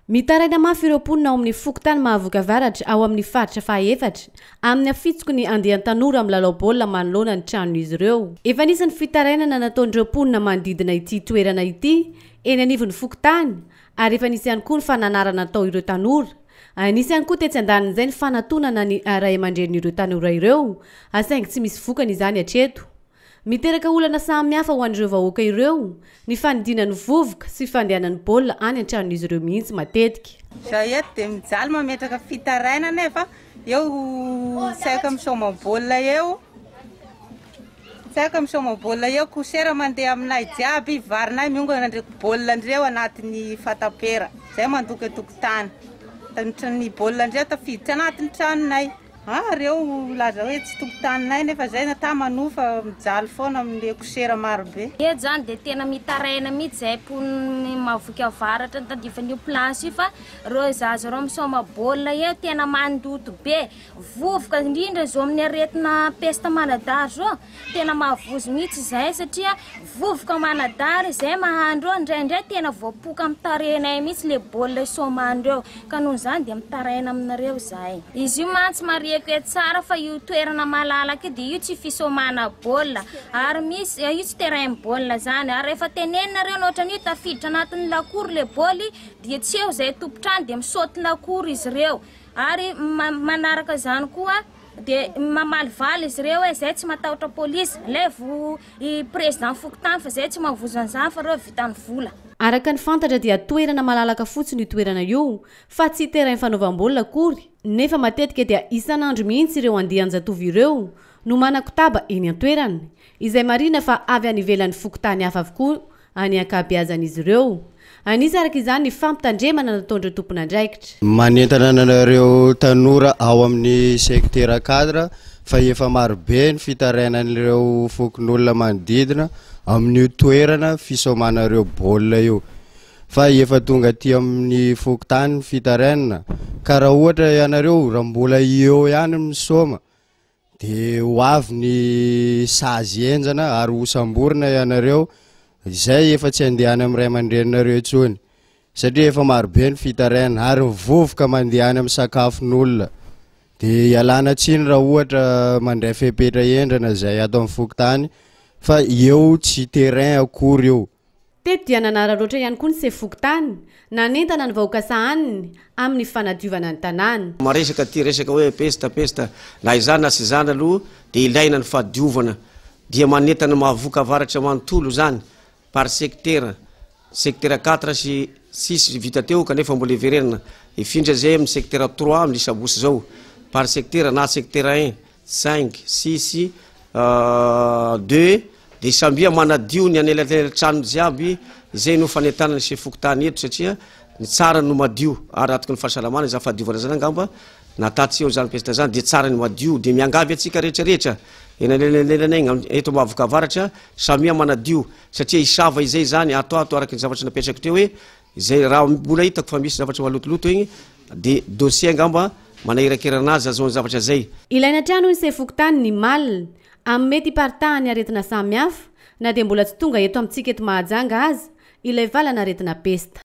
Mitaraina mafy ireo mponina ao amin'ny fokontany Mahavoky Avaratra ao amin'ny faritra fahaefatra amin'ny afitsoky ny andian-tanora milalao baolina manoloana ny tranon'izy ireo. Efa nisy ny fitarainana nataon'ireo mponina manodidina ity toerana ity eny anivon'ny fokontany ary efa nisy ihany koa ny fananarana natao ireo tanora. Nisy ihany koa tetsy andanin'izay ny fanatonana ny ray aman-drenin'ireo tanora ireo saingy tsy misy vokany izany hatreto. Miteraka olana samihafa ho an'ireo vahoaka ireo ny fanidinan'ny vovoka sy fandehanan'ny baolina any an-tranon'izy ireo mihitsy matetika. Izahay eto dia mijaly mametraka fitarainana nefa eo saika misaoma baolina eo, saika misaoma baolina eo, kosera mandeha aminay jiaby, varinay miongana ndreky baolina ndreo anatin'ny fatapera, zay mandoky an-tokotany, ny baolina ndreo tafiditra anatin'ny tranonay. Ah reo milaza hoe tsy tompotaninay nefa zay nata manofa mijaly foana amle kosera maro be. Eto zany de tena mitaraina mitsy zay mponin'ny Mahavoky Avaratra nitadiavan'io place io fa reo zaza reo misaoma baolina eo tena mandoto be, vovoka indrindra zao amin'ny aretina peste manadary zao tena mahavozo mitsy zay satria vovoka manadary zay mahandro eo indraindray tena voapoka amin'ny tarehinay mitsy le baolina isaomandreo ka noho izany dia mitaraina aminareo izahay. Izy io mantsy marihiko eto tsara fa io toerana malalaka io dia io tsy fisaomana baolina ary misy io tsy terrain baolina zany ary rehefa teneninareo ny ohatran'io tafiditra anatin'ny lakoro le baoly dia tsy eo izay tompon-trano dia misaoty lakoro izy ireo ary manaraka izany koa dia mamalivaly izy ireo hoe zay tsy matahotra polisy, alaivo i président fokontany fa zay tsy mahavozo an'izany fa reo vitan'ny vola. Araka ny fantatra dia toerana malalaka fotsiny io toerana io fa tsy terrain fanaovam-baolina akory nefa matetika dia isan'andro mihitsy ireo andian-jatovo ireo no manakotaba eny an-toerana izay marihina fa avy any ivelan'ny fokontany hafa avokoa ny ankabeazan'izy ireo. Anisy araka izany ny fampitandremana nataon'ireo tompon'andraikitra. Manentana anareo tanora ao amin'ny sektera cadre fa efa marobe ny fitarainan'ireo fokonolona manodidina amin'io toerana fisaomanareo baolina io fa efa tonga aty amin'ny fokontany ny fitarainana ka raha ohatra ianareo raha mbola eo ihany misaoma Dia ho avy ny sazy henjana ary ho samborina ianareo izay efa tsy handeha any amin'ny ray aman-dreninareo intsony satria efa marobe ny fitarainana ary ny vovoka mandeha any amin'ny sakafon'olona. Dia ialana tsiny raha ohatra mandray fepetra hendrana izay ato amin'ny fokontany fa eo tsy terrain akory io. Teto dia nanararaotra ihany koa ny sefo fokontany, nanentana ny vahoaka sahaniny amin'ny fanadiovana ny tanàna. Maresaka ity resaka hoe pesta pesta, na izany na tsy izany aloha dia ilaina ny fahadiovana, dia manentana ny Mahavoky Avaratra manontolo izany par secteur, secteur quatre sy six vita teo kanefa mbola hiverenana, hifindra izay amin'ny secteur trois amin'ny sabotsy izao, par secteur na secteur un. Cinq, six, deux, dia sambia manadio ny anelanelan-trano jiaby, izay no fanentanana ny sefo fokontany eto satria ny tsara no madio ary atoky ny fahasalamana izany fahadiovana izany angamba na tatsy eo izany pesta izany dia tsara ny madio dia miangavy antsika rehetra rehetra eny anelanelana eny eto Mahavoka Avaratra samia manadio satria hisava izay izany ato ato araka ny zavatra napetrako teo hoe Izay raha mbola hitako fa misy zavatra malotoloto igny de dossier angamba manahirakirana azy azahoany zavatra zay. Ilaina hatrany hoy ny sefo fokontany ny mal amin'ny mety hiparitahan'ny aretina samihafa na dia mbola tsy tonga eto amintsika eto Mahajanga aza ilay valan'aretina pesta.